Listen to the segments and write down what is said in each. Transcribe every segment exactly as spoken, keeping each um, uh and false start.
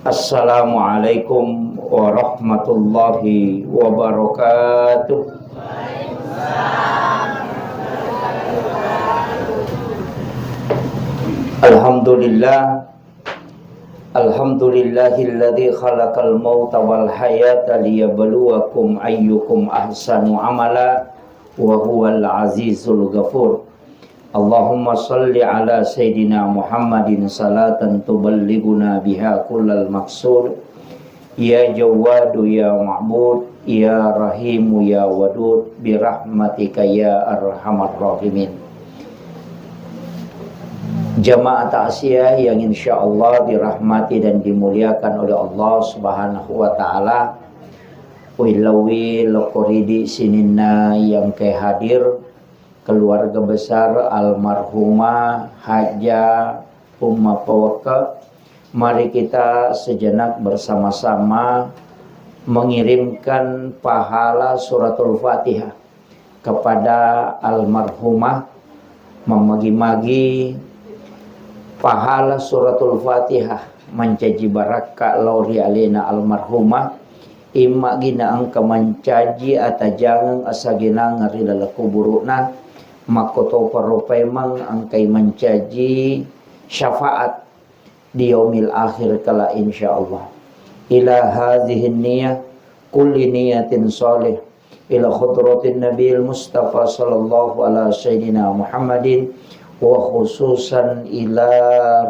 Assalamualaikum warahmatullahi wabarakatuh. Alhamdulillah. Alhamdulillahilladzi khalaqal mauta wal hayata liyabluwakum ayyukum ahsanu amala wa huwal azizul ghafur. Allahumma shalli ala sayyidina Muhammadin salatan tuballighuna biha kullal maqsud. Ya Jawwadu ya Ma'bud, ya Rahimu ya Wadud, birahmatika ya arhamar rahimin. Jamaah takziah yang insyaallah dirahmati dan dimuliakan oleh Allah Subhanahu wa taala. Uwillauwi lokkoridi sininna yang ke hadir, keluarga besar almarhumah Hajjah Umma Pawekka. Mari kita sejenak bersama-sama mengirimkan pahala suratul Fatihah kepada almarhumah, memagi-magi pahala suratul Fatihah mancaji barakka lao ri alena almarhumah, immagi na engka mancaji atajangeng asagenangeng ri laleng kuburu'na, makkotoparo paimeng engkai mancaji syafaat di yaumil akhir kala, insyaallah. Ila hadzihin niyah kulli niyatin shalih ila hadratin Nabil Mustafa sallallahu ala sayyidina Muhammadin wa khususan ila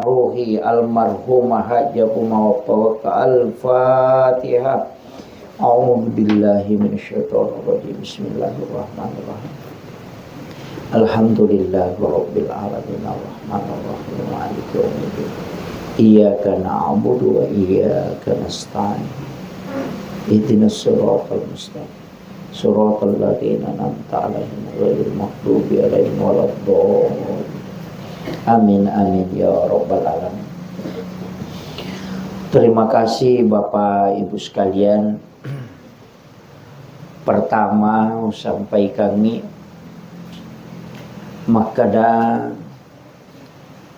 ruhi almarhumah Hajjah Umma Pawekka. Al-Fatihah. A'udzu billahi minasyaitonir rajim. Bismillahirrahmanirrahim. Alhamdulillahi rabbil alamin, arrahmanir rahim, maliki yaumiddin. Iyyaka na'budu wa iyyaka nasta'in. Ihdinas siratal mustaqim. Siratal ladzina an'amta 'alaihim ghairil maghdubi 'alaihim waladdallin. Amin, amin ya rabbal alamin. Terima kasih Bapak Ibu sekalian. Pertama, usampaikangngi makkeda,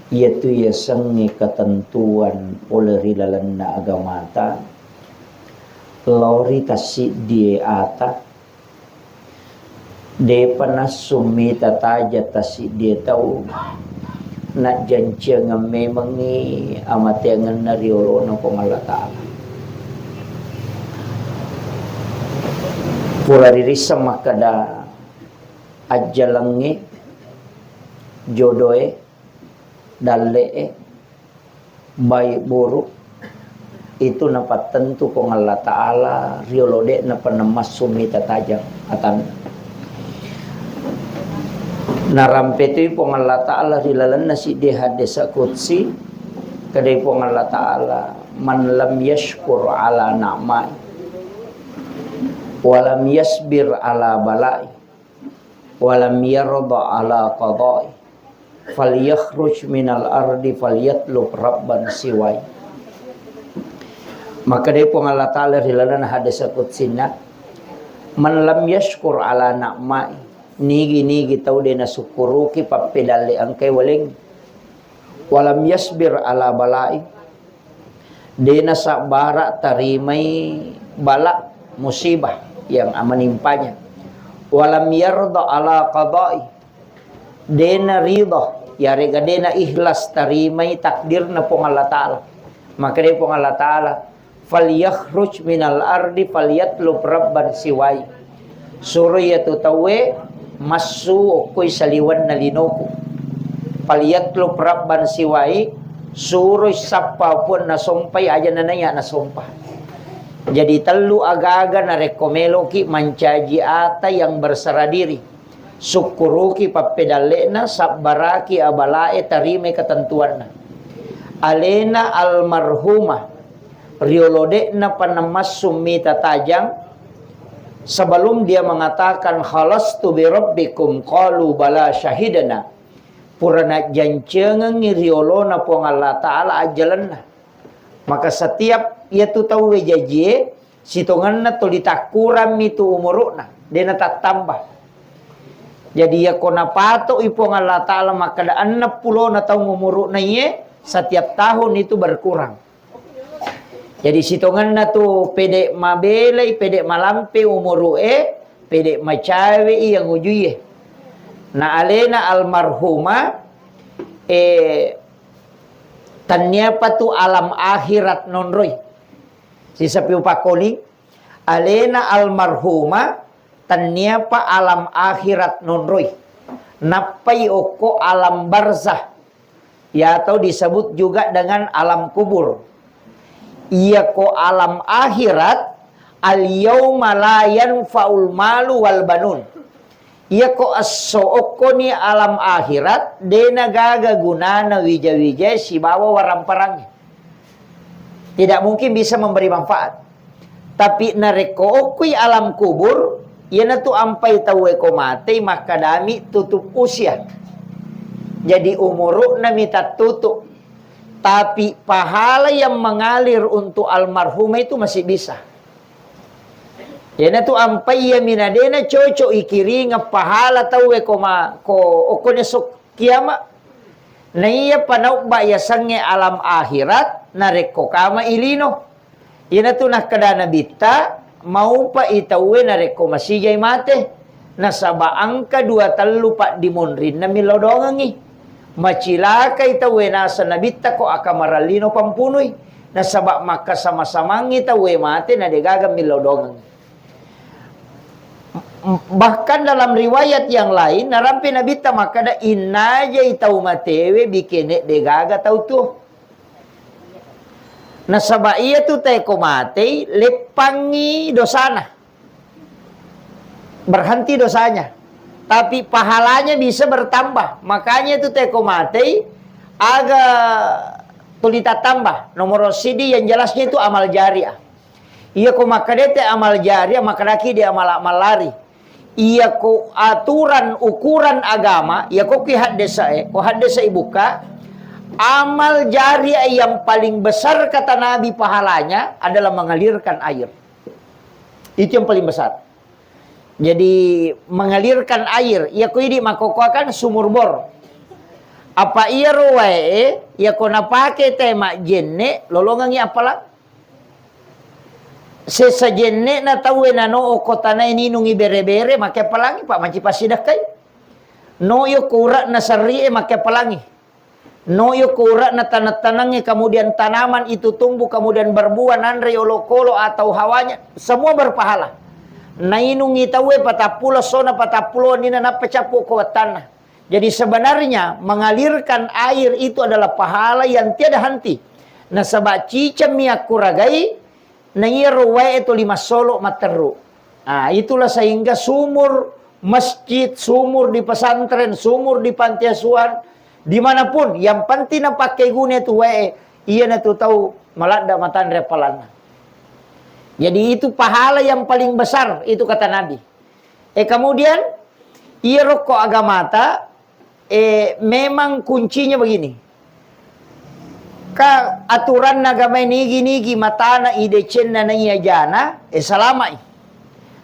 iyatu yasengnge ketentuan pole ri lalenna agamata, lao ri tassiddie ata, depa nassummi tataja tassiddie tau, najjanciangeng memengngi amateangenna ri olona Puang Allah Ta'ala. Pura ririsseng makkeda ajjalengnge, jodoe, dalle'e, baik buruk, itu napattentu Puang Allah Ta'ala riolo de'na pernah massummi tatajang atanna. Narampe tui Puang Allah Ta'ala ri lalenna siddi hadis qudsi, kedai Puang Allah Ta'ala, "Man lam yashkur ala na'mai, wa lam yasbir ala balai, wa lam yarda ala qadai, falyakhruj minal ardi falyatlub rabban siwai." Makkedai Puang Allah Ta'ala ri lalenna hadis qudsinna, "Man lam yashkur ala na'mai," nigi-nigi tau de nasukkuruki pappedalle engkai waleng, "Walam yasbir ala balai," de nasabbara tarimai bala, musibah yang menimpanya, "Walam yarda ala qadai," de narida, yarega de naikhlas tarimai takdirna Puang Allah Ta'ala. Makkedai Puang Allah Ta'ala, "Falyakhruj minal ardi falyatlub rabban siwai." Suroi iyatu tauwe massu okkoi saliwenna linoku. "Falyatlub rabban siwai," suroi sappa puang nasompai aja nanaiya nasompa. Jadi tellu agaga narekko meloki mancaji ata yang berserah diri. Sukkuruki pappedalle'na, sabbaraki abalae, tarimai ketentuanna. Alena almarhumah riolo de'na pernah massummi tatajang, sebelum dia mengatakan, "Khalastu bi rabbikum," qalu, "Bala syahidna." Pura najjancengengngi riolona Puang Allah Ta'ala ajjalenna. Maka setiap iyatu tauwe jajie, sitongenna tuli takkurammi tu umuru'na, de natattamba. Jadi, iyako napato'i Puang Allah Ta'ala makkeda enneng pulona taung umuru'na iye, setiap tahun itu berkurang. Jadi sitongenna tu pede mabelai, pede malampe umuru'e, pede macawe'i yang ujuie. Na alena almarhuma, eh, tanniapa tu alam akhirat nonroi. Sisapi upakoni, alena almarhuma, tanniapa alam akhirat nonroi. Nappai okko alam barzah. Ya, atau disebut juga dengan alam kubur. Iyako alam akhirat, al yauma la yanfa'ul malu wal banun. Iyako esso okkoni alam akhirat, dena gaga gunana wija-wija sibawa waramparangnge. Tidak mungkin bisa memberi manfaat. Tapi narekko okkui alam kubur, iyanatu ampai tauwe ko matei makkadami tutup usia. Jadi umuru'na mi tattutup. Tapi pahala yang mengalir untuk almarhumah itu masih bisa. Iyanatu ampai iya mina dena cocok ikiringeng pahala tauwe ko ma-, ko okkone sok kiamat. Naiya panaubba yasengnge alam akhirat narekko kama ilino. Iyanatu nakkeda Nabitta, maupa i tauwe narekko masijai mate, nasaba engka dua tellu paddimonrinna millau dongengngi. Macilakai tauwe naseng Nabitta ko akamarallino pampunui, nasaba makkasama-samangngi tauwe mate na degaga millau dongengngi. Bahkan dalam riwayat yang lain, narampe Nabitta makkeda, innajai tau matewe bikene degaga tau tuo. Nasaba iyatu tae ko matei, leppangngi dosana. Berhenti dosanya. Tapi pahalanya bisa bertambah. Makanya itu tae ko matei, aga tuli tattambah. Nomor sidi yang jelasnya itu amal jariah. Iya ko makkedete amal jariah, makkedaki di amal-amal lari. Iyako aturan ukuran agama, iyako ki haddesa'e, ko haddesa'e buka, amal jariah yang paling besar kata Nabi pahalanya adalah mengalirkan air. Itu yang paling besar. Jadi mengalirkan air, iyako idi makkokkoakan sumur bor. Apa iyaro wae, iyako napake te majjenne, lolongengngi appalang. Sessa jenne'na tauwe nano okko tanae ninungi bere-bere, makke appalangi, Pak, manci passidekkai. No yokko ura'na serri'e, makke appalangi. No yokko ura'na taneng-tanengnge, kemudian tanaman itu tumbuh, kemudian berbuah, nanrei olokolo atau hawanya, semua berpahala. Nainungi tauwe patappulo, sona patappulo nina nappa cappu ko wettanna. Jadi sebenarnya mengalirkan air itu adalah pahala yang tiada henti. Nasaba cicemmi akkuragai, na iyaro wae tuli massolo matteru. Nah, itulah sehingga sumur masjid, sumur di pesantren, sumur di panti asuhan, dimanapun, yang penting napakkeguna itu wae, iyanatu tau maladda matanre appalanna. Jadi itu pahala yang paling besar itu kata Nabi. Eh, kemudian, iyaro ko agamata, eh, memang kuncinya begini. Ka aturanna agamae nigi-nigi matana i decenna naiya jana, eh, salamai.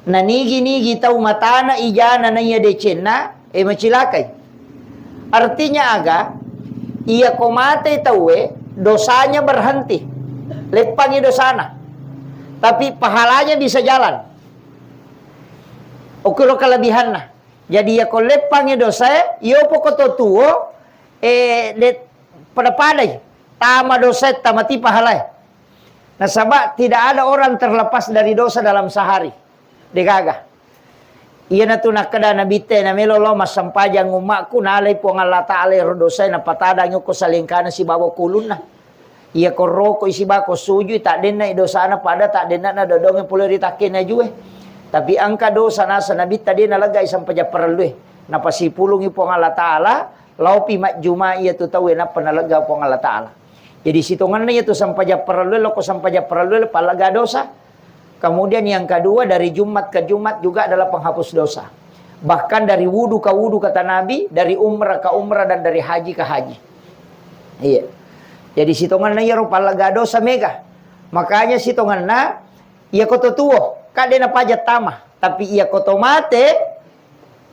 Na nigi-nigi tau matana i jana naiya decenna, eh, macilakai. Artinya aga? Iya ko mate tauwe, dosanya berhenti. Leppangi dosana. Tapi pahalanya bisa jalan. Okkiro kelebihanna. Jadi, iya ko leppangi dosae, iyo poko to tuo, eh, de-, pada-padai. Tama dosae, tama ti pahalae. Nasaba tidak ada orang terlepas dari dosa dalam sehari. Degaga. Iyanatu nakkeda Nabitta, na melo lao massempajang ummakku, nalai Puang Allah Ta'ala ero dosae, napatadangi okko salengkana sibawa kulunna. Iya ko roko isi bako sujui, taddenna i dosana pada taddenna na dodonge pole ri takkena jue. Tapi engka dosa nasa Nabitta de naleggai sempajang parellue. Napasipulungi Puang Allah Ta'ala, laopi majjuma iya tu tauwe nappa nalegga Puang Allah Ta'ala. Jadi sitongenna iya tu sempajang parellue, loko sempajang parellue, palegga dosa. Kemudian yang kedua, dari Jumat ke Jumat juga adalah penghapus dosa. Bahkan dari wudu ke wudu, kata Nabi, dari umrah ke umrah, dan dari haji ke haji. Iya. Jadi sitongenna iyaro pallega dosa mega. Makanya sitongenna, iya koto tuo, kade napaja tama. Tapi iya koto mate,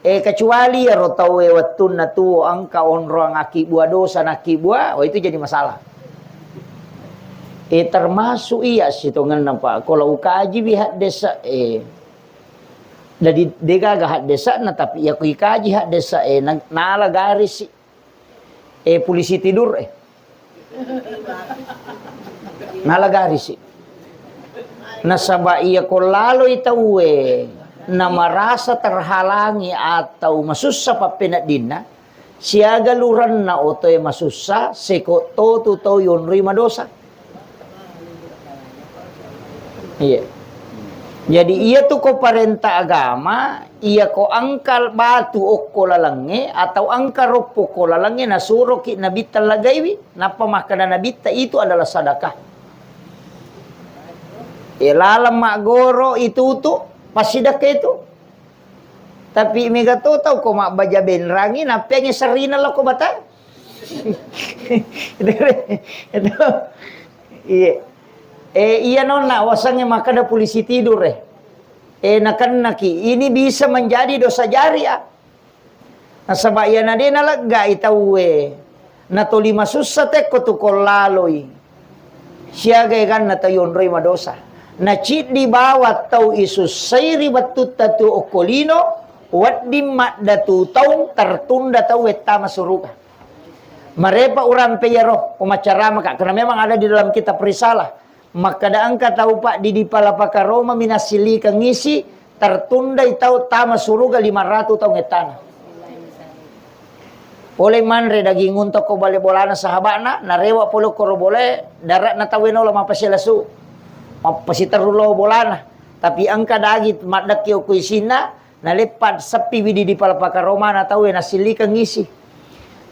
Eh, kecuali iyaro tauwe wettunna tuo engka onrong akkibbua dosa nakkibbuang, wah, itu jadi masalah. Eh, termasuk iya sitongenna, Pak. Kalau ukaji wi haddesa, eh, jadi degaga haddesa na, tapi iya ku ikaji haddesa, eh, na-, nala garisi. Eh, polisi tidur, eh. Nala garisi. Nasaba iya ko laloi tauwe na marasa terhalangi atau masussa pappeneddinna, siaga lurenna otoe masussa, seko totu tau yonroi madosa. Iya. Jadi, iya tu ko parenta agama, iya ko engka batu okko lalengnge atau engka roppo ko lalengnge, nasuroki Nabitta lagaiwi, nappa makkeda Nabitta, "Itu adalah sadakah." E, laleng maggoro itutu, passidakka itu. Tapi mega to tau ko mabbaja benrangi, nappeangi serrina lao ko bata. Itu, itu, iya. Eh, iya nonna, wasengnge makkeda polisi tidur, eh. Eh, nakennaki, ini bisa menjadi dosa jariah. Nasaba iyana de naleggai tauwe, natoli masussa tekko tu ko laloi. Siaga eganna tau yonroi madosa. Naciddi bawang tau isussai ri wettutta tu okko lino, wedding maddatu taung tertunda tau wettama suruga. Marepa urampe iyaro, ko maccaramaka, karena memang ada di dalam kitab Risalah. Makkeda engka tau, Pak, di, di Palapaka Roma mi nassilikeng isi, tertundai tau tama suruga lima ratu taung ettana. Pole manre daging unta ko bale bolana sahaba'na, narewa pole koro bole, dare'na tauwe naola mappaselesu. Mappasiterru lao bolana. Tapi engka daging maddekki okko isinna, naleppa seppi wi di, di Palapaka Roma na tauwe nassilikeng isi.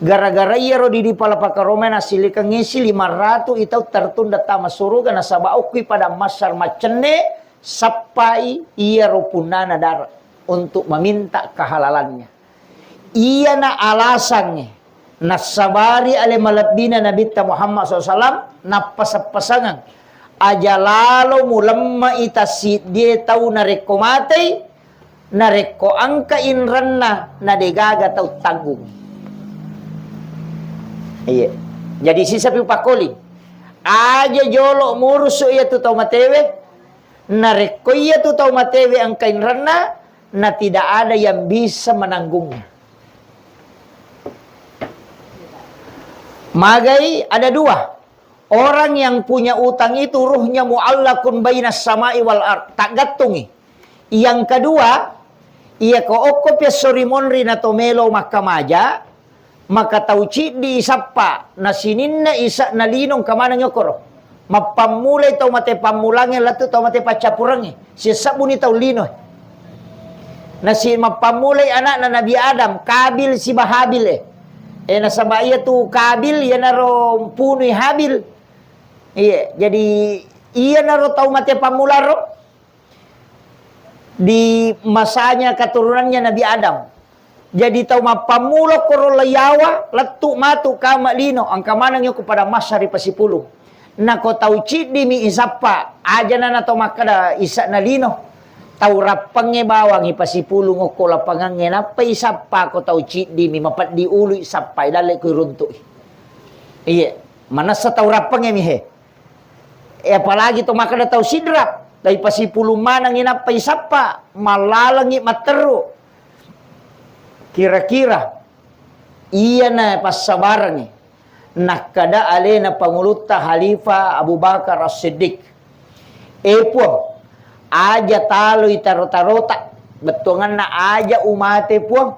Gara-gara iyaro di, di Palapaka Roma nassilikeng isi, lima ratu i tau tertunda tama suruga nasaba okkoi padang mahsyar maccenne, sappai iyaro punnana dare untuk meminta kehalalannya. Iyana alasangnge nassabari ale malebbina Nabitta Muhammad sallallahu alaihi wasallam nappaseng-pasengeng, aja lalo mulemmai tassiddie tau narekko matei, narekko engka inrenna na degaga tau tanggung. Iya. Jadi sisapi upakkoling. Aja jolo murusu iyatu tau matewe, narekko iyatu tau matewe engka inrenna, na tidak ada yang bisa menanggungnya. Magai ada dua. Orang yang punya utang itu ruhnya muallakun bainas samai wal ard. Taggattungi. Yang kedua, iya ko okko pesso ri monri na to melo makkamaja, maka tau ciddi isappa, na sininna ise'na lino engka maneng okoro. Mappammulai tau mate pammulangnge lettu tau mate paccappurengnge, sisebbuni tau lino. Nasi mappammulai ana'na Nabi Adam, Kabil siba Habil e. E, nasaba iya tu Kabil iyanaro punui Habil. Iya, jadi iyanaro tau mate pammularo di masanya keturunannya Nabi Adam. Jadi tau mappammula koro laiyawa, lettu matu kama lino, engka maneng yoko pada massa ri pasipulung. Nako tau ciddimi isappa, ajana na tau makkeda ise'na lino. Tau rappengnge bawangi pasipulung okko lapangangnge, nappa isappa ko tau ciddimi mapeddi ulu isappai dalle ko iruntu'i. Iye, manessa tau rappengnge mi he. E, apalagi to makkeda tau Sidrap, dai pasipulung manengngi nappa isappa, mallalengngi matteru. Kira-kira iyana passabarengngi nakkeda alena pangulutta Khalifah Abu Bakar As-Siddiq. E Puang, aja taloi taro-tarota, bettuanganna aja umate Puang,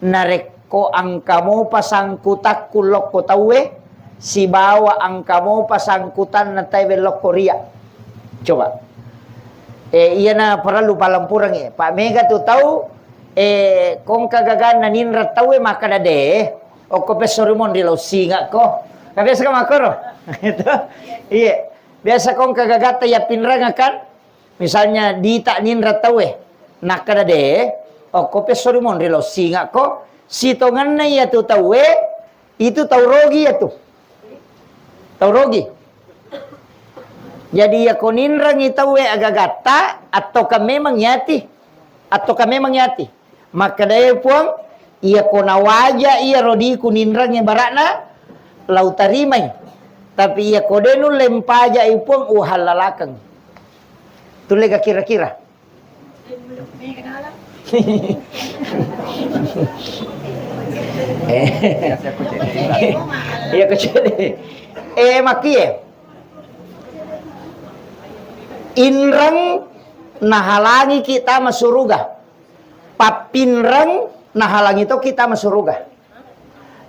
narekko engka mopa sangkutakku lokko tauwe, sibawa engka mopa sangkutanna tauwe lokko ria. Coba. E, iyana parellu palempurengngi. Pa mega tu tau, e, kongka gaganna ninra tauwe makkeda de, okko pesso ri monri lao singakko. Ka biasa ka makkoro. Itu. Iye. Biasa kongka gagatta iya pinranga kan. Misalnya dita ninra tauwe, nakkeda de, okko pesso ri monri lao singakko, sitongenna iya tu tauwe, itu tau rogi iya tu. Tau rogi. Jadi iya ko ninrangi tauwe agagatta, atau ka memang yati, atau ka memang yati. Makkedae Puang, iya ko nawaja iya rodiku ninrangnge bara'na, lau tarimai. Tapi iya ko de nulle mpaja'i Puang, uhallalakeng. Tulle ga kira-kira? Eh. Iya, ko cede. Eh, makkie. Inreng nahalangi kita masuruga. Pappinreng nahalangi to kita masuruga.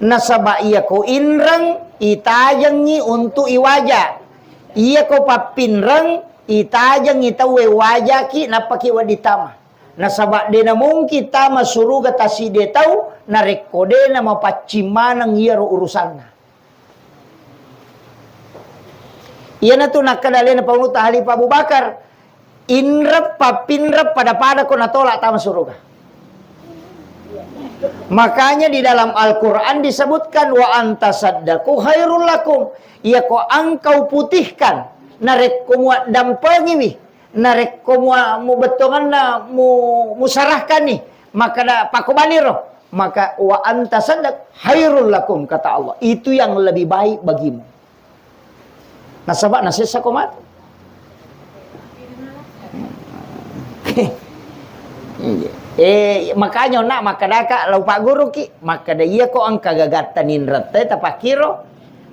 Nasaba iyako inreng itajengngi untuk iwaja. Iyako pappinreng itajengngi tauwe wajaki nappaki wedding tama. Nasaba de namungkin tama suruga taside tau narekko de namapaccing maneng iyaro urusanna. Iyanatu nakkeda alena Pangulutta Khalifah Abu Bakar, inreng pappinreng pada-pada ko natolak tama suruga. Makanya di dalam Al-Quran disebutkan, "Wa antasaddaqu khairul lakum." Iyako engkau putihkan, narekko muaddampengiwi, narekko mua-, mubettonganna mu-, musarahkanni, makkeda, "Pakobaliro," maka, "Wa antasaddaq khairul lakum," kata Allah, "itu yang lebih baik bagimu." Nasaba nasessa ko matu. Eh, makanya onna makkedaka lau pagguruki, makkeda, "Iyako engka gagatta ninretta tapakkiro,"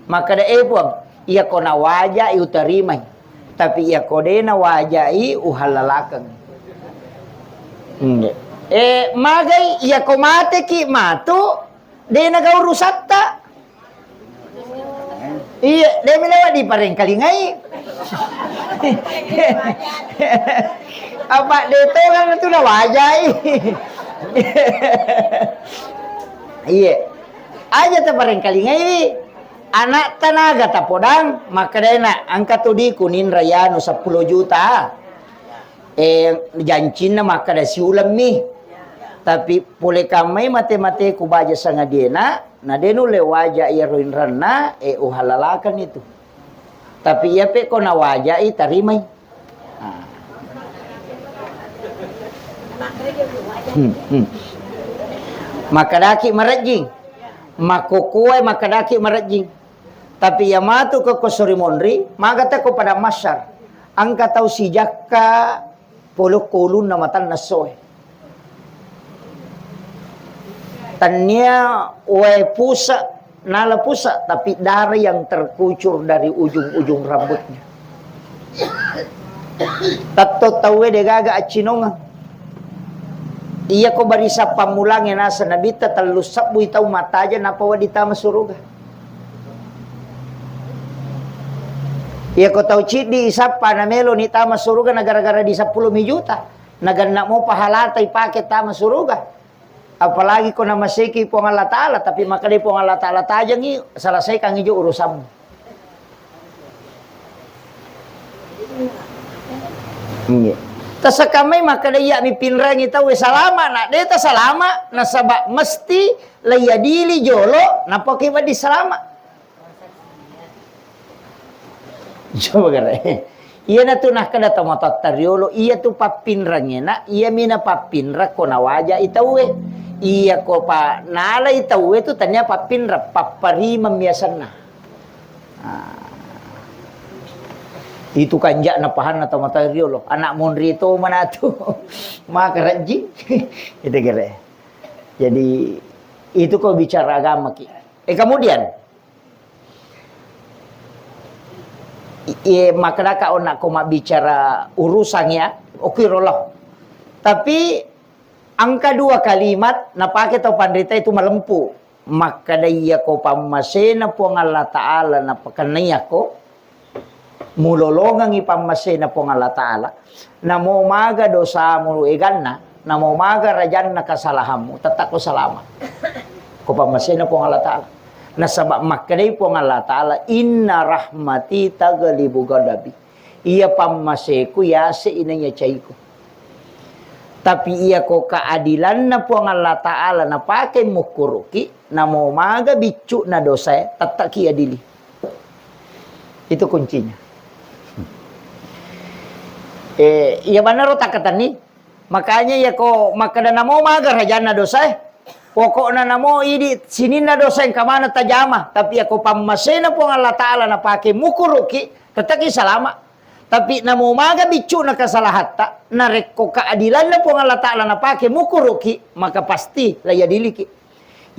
makkeda, "Eh, Puang, iyako nawajai utarimai, tapi iyako de nawajai uhallalakeng." Nggih. Eh, magai iyako mateki matu, de naga urusatta. Iya, de mi lewat diparengkalingai. Apa de tongang tu nawajai. Iya. Aja taparengkalingai. Anak tanaga tapodang, makkeda, "Nak, engka tu diku ninra anu seppulo juta." Eh, jancinna makkeda siulemmi. Tapi pole kammai mate-mateku baja sangadiena, na de nulle waja iyaro inrenna, eh, uhalalakan itu. Tapi iya pe ko nawajai, tarimai. Ah. Hmm, hmm. Makkedaki marejjing. Makkokkoe makkedaki marejjing. Tapi iya matu ko, ko sori monri, maga te ko padang mahsyar. Engka tau sijakka pole ko ulunna matanna essoe. Tania wae pusa, nala pusa, tapi darah yang terkucur dari ujung-ujung rambutnya. Tetto tauwe de gaga accinongeng. Iya ko barisa pammulangnge naseng Nabitta, tellu sebbui tau matajeng nappa wedding tama suruga. Iya ko tau ciddi isappa na melo ni tama suruga na gara-gara di seppulo mi juta, na genna mo pahalata ipake tama suruga. Apalagi ko namaseki Puang Allah Ta'ala, tapi makkedai Puang Allah Ta'ala, "Tajengi, selesaikan ijo urusanmu." Iya. Tasakamai makkeda iya mi pinrangi tauwe salama, na de ta salama, nasaba mesti laiadili jolo, napake wedding salama. Coba gare. Iyanatu nakkeda tomatoatta riolo, iyatu pappinrangngena, iyami napappinrang ko nawajai tauwe. Iya ko pa nalai tauwe tu tania pappinrang, papparimeng biasanna. Ah. Itu kanja'na pahanna tomatoa riolo, anak monri to manatu. Maka rajji. Itu gare. Jadi itu ko bicara agama ki. Eh, kemudian I-, iye, makkedaka onna ko mabbicara urusan ya, okiro lo. Tapi engka dua kalimat napake tau panrita itu malempu. Makkeda iya ko pammasena Puang Allah Ta'ala napakennaiya ko, mulolongengi pammasena Puang Allah Ta'ala. Namo maga dosamu eganna, namo maga rajanna kesalahanmu, tetap ko salama. Ko pammasena Puang Allah Ta'ala. Nasaba makkedai Puang Allah Ta'ala, "Inna rahmati taghlibu ghadabi." Iya pammaseku yase inaiya caiku. Tapi iya ko keadilanna Puang Allah Ta'ala napake mukkuruki, namo maga biccu'na dosae, tetap ki adili. Itu kuncinya. Eh, iya bannaro takkatenni. Makanya iya ko makkeda namo maga rajanna dosae, Pokokna namo idi sininna dosa engka maneng tajama, tapi yako pammasena Puang Allah Ta'ala napake mukuruki, teteki salama. Tapi namo maga biccu'na kesalahatta, narekko keadilanna Puang Allah Ta'ala napake mukuruki, maka pasti la yadiliki.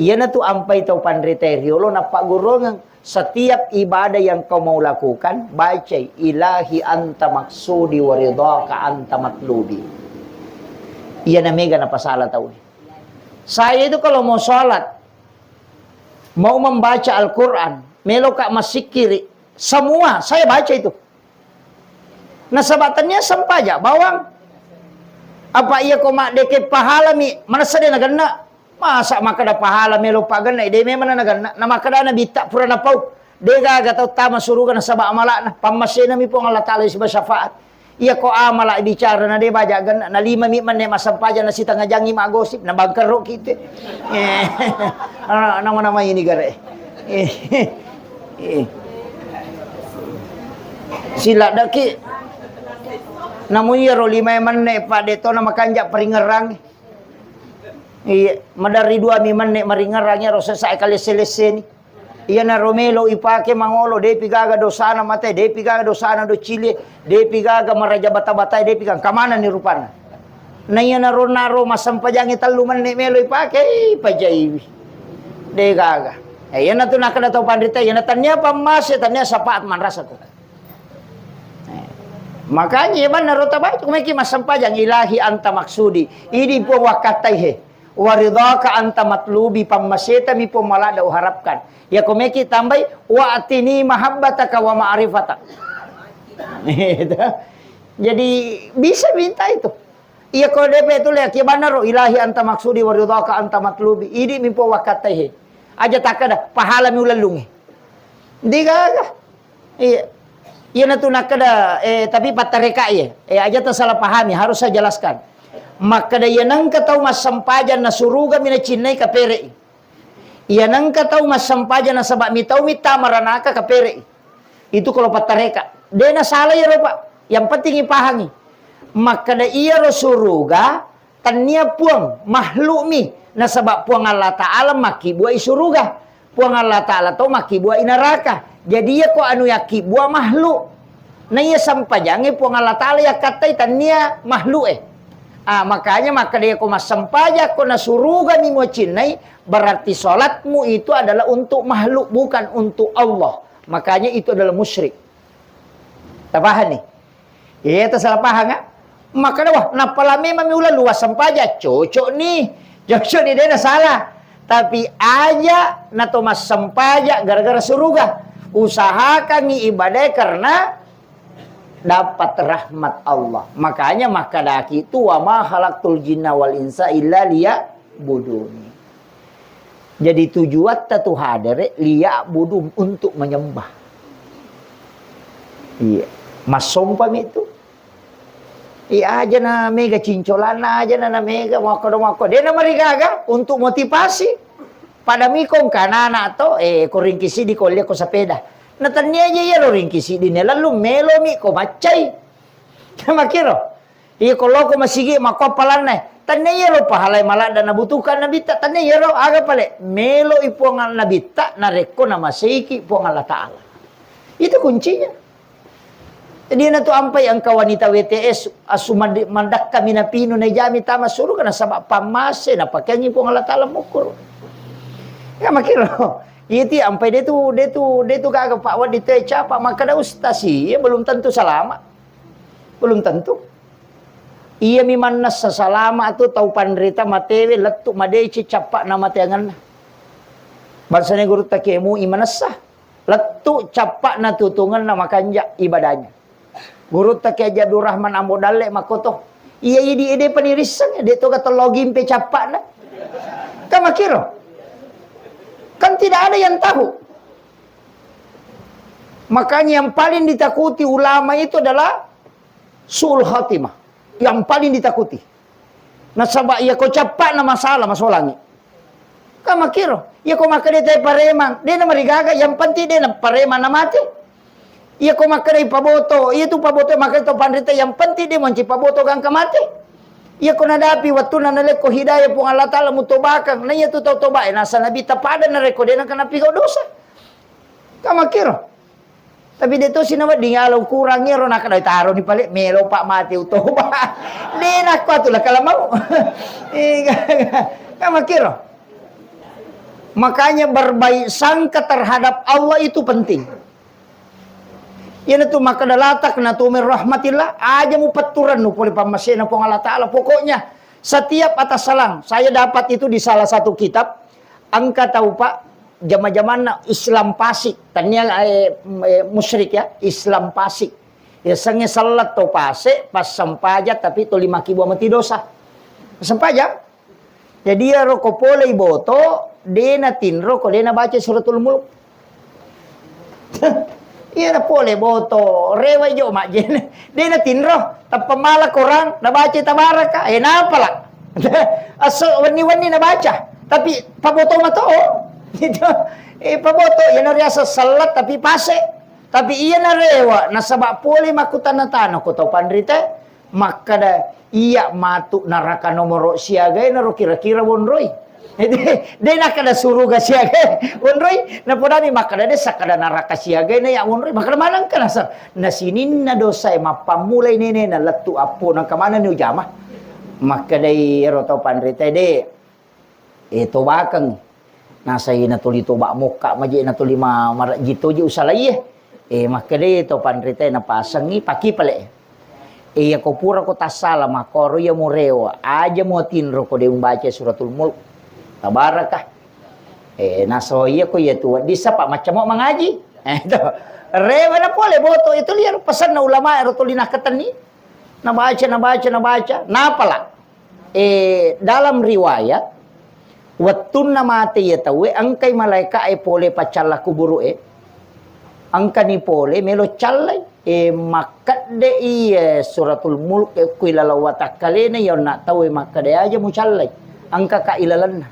Iyanatu ampai tau panrita riolo nappagurungeng. Setiap ibadah yang kau mau lakukan, bacai, "Ilahi anta maksudi wa ridhaka anta matlubi." Iyana mega napasala tau. Saya itu kalau mau sholat, mau membaca Al-Quran, meloka massikkiri, semua saya baca itu. Nasaba tania sempaja bawang. Apa iya ko maddeke pahalami, manessa de nagenna. Masa makkeda pahala melo pagenna, de memang nagenna. Na makkeda Nabitta pura napau. De gaga tau tama suruga nasaba amalakna. Pammasenami Puang Allah Ta'ala siba syafaat. Iya ko amala bicara na de baja genna, na lima mi menne massempajang na sitengah jangi maggosip, na bangkerro kita. Eh, nama-nama ini gare. Eh, eh. Siladdaki. Namu iyaro lima menne pa de to na makanja peringerang. Iya, maderri dua mi menne maringerang iyaro sesa kalesse-lesseni. Iyanaro melo ipake mangolo, depi gaga dosana mate, depi gaga dosana docili, depi gaga maraja bata-bata, depi gaga kamanani rupanna. Na iyanaro naro massempajangi tellu menne melo ipake, ih, pajaiwi. De gaga. Eh, iyanatu nakkeda tau panrita, iyana tania pammase, tania syafaat manrasa ko. Eh, makanya iya bannaro tabaca, meki massempajang, "Ilahi anta maksudi." Idi Puang wakkattai he. "Wa ridhaka anta matlubi," pammaseta mi Puang maladda uharapkan. Iya ko meki tambai, "Wa atini mahabbataka wa ma'rifatak." Itu. Jadi bisa minta itu. Iya ko depe tu le, iya bannaro, "Ilahi anta maksudi wa ridhaka anta matlubi." Idi mi Puang wakkattai he. Aja takkeda, pahalami ulellungi. Digaga. Iya. Iyanatu nakkeda, eh, tapi pattareka iya. Eh, aja tasalah pahami, harus saya jelaskan. Makkeda iya nengka tau massempajang na suruga mi nacinnai kapere'i. Iya nengka tau massempajang nasaba mi tau mi tama ranaka kapere'i. Itu kalau pattareka. De nasalah iyaro, Pak. Yang penting ipahangi. Makkeda iyaro suruga, Tennia Puang, makhlukmi. Nasaba Puang Allah Ta'ala makkibbuai suruga. Puang Allah Ta'ala to makkibbuai neraka. Jadi iya ko anu yakkibbuang makhluk. Na iya sempajangnge Puang Allah Ta'ala yakkattai tennia makhluk e. Ah, makanya makkeda iya ko massempajang ko na suruga mi muacinnai, berarti salatmu itu adalah untuk makhluk, bukan untuk Allah. Makanya itu adalah musyrik. Tapahang ni? Iya, tasalah pahang, ah. Makkeda, wah, nappala memang mi uleng luas sempajang, cocok ni. Cocok ni, dena salah. Tapi aja nato massempajang gara-gara suruga. Usahakangi ibadah karena dapat rahmat Allah. Makanya makkedaki tu, "Wa ma khalaqtul jinna wal insa illa liya'buduni." Jadi tujuatta tu hadere liya'budu, untuk menyembah. Iya. Massompami tu. Iya aja na mega cincolanna aja na, na mega makkodo makko. Dena marigaga untuk motivasi. Pada mikong kanana to, eh, ko ringkisi di ko lia ko sepeda. Na tennia aja iya ro ringkisi di ne lalu melo mi ko maccai. Makiro. Iya, ko loko masigi makko palanna, tennia iyaro pahalai maladda nabutuhkan nabitta, tennia iyaro, aga pale, melo i Puang nabitta narekko namaseiki Puang Allah Ta'ala. Itu kuncinya. Jadi, na tu ampai engka wanita W T S, asu mandi-, mandakka minapinu naijami tama suruga nasaba pammase napakeangi Puang Allah Ta'ala mukuru. Ya, makiro. Iti ampai de tu, de tu, de tu gaga Pak Wadi te capa, makkeda ustaz, iya belum tentu selamat. Belum tentu. Iyami mannessa salama tu tau panrita matewe lettu madeceng cappa'na mateangenna. Bangsana gurutta Kiai Mu'i manessa. Lettu cappa'na tutungenna makanja ibadahnya. Gurutta Kiai Haji Abdul Rahman Ambo Dalle makkoto. Iya idi ede panirisseng, de toga tello gimpe cappa'na. Kan makiro. Kan tidak ada yang tahu. Makanya yang paling ditakuti ulama itu adalah su'ul khatimah. Yang paling ditakuti. Nasaba iya ko cappa'na masalah masolangi. Kan makiro. Iya ko makkeda te paremang, de na marigaga, yang penting de na paremang na mate. Iya ko makkeda paboto, iya tu paboto makkeda to panrita, yang penting de monci paboto gangka mate. Iya ko nadapi wettunna nalekko hidayah Puang Allah Ta'ala mutobakang. Na iya tu tau toba e, nasa Nabi tapada narekko de' naka napigau dosa. Ka makkiro. Tapi de' tosi nawedding ala ukurang ero, naka dai taroni pale, melo pa' mate utoba. De' nakko atu la kalamau. Iya, ka makkiro. Makanya berbaik sangka terhadap Allah itu penting. Iyanatu makkeda la taqnatu min rahmatillah, aja mupetturennu pole pammasena Puang Allah Ta'ala. Pokoknya setiap atas salang, saya dapat itu di salah satu kitab, engka tau, Pak, jama-jamanna Islam pasik, tania, eh, eh, musyrik ya, Islam pasik. Ya sengnge sellet to pase, passempajang tapi to lima kibu mati dosa. Sempajang? Jadi iyaro ko polei boto, de' natinro ko de' nabaca Suratul Mulk. Iya na pole boto, rewa jo majjene. De' natinro, tappa mala korang, nabaca tabaraka. Eh, napala. Asso wenni-wenni nabaca. Tapi paboto mato. Gitu. Eh, paboto, iya na riasa sellet tapi pase. Tapi iya na rewa, nasaba pole makkutana-tana ko tau panrita. Makkeda, "Iya matu neraka nomoro siaga e naro kira-kira wonroi." De, de nakkeda suruga siaga e wonroi, napodami makkeda, "De sakkeda neraka siaga e na iya wonroi." Makkeda maneng ka naseng, na sininna dosa e mappammulai nene na lettu appo nangka manenni ujama. Makkedai ero tau panrita e, "De, eh, tobakeng." Nasai natuli toba mokka maje natuli ma-, marejji toji usalaie. Eh, makkedai to panritae napasengi paki pale. Eh, iya ko pura ko tassala makkoro iya murewa, aja muatinro ko de umbaca Suratul Mulk. Tabaraka. Eh, naso iya ko iya tu wedding sapa macca mo mangaji. Eh, to. Rewa na pole boto itu liar pesanna ulama ero tuli nakkatenni. Nabaca, nabaca, nabaca, napala. Eh, dalam riwayat, wettunna mate iya tauwe, engkai malaeka e pole paccalla kuburu e. Engkani pole melo callai. Eh, makkedde iya Suratul Mulk e, kui laleng watakkalena iya onna tauwe makkeda aja mucallai. Engka ka ilalenna.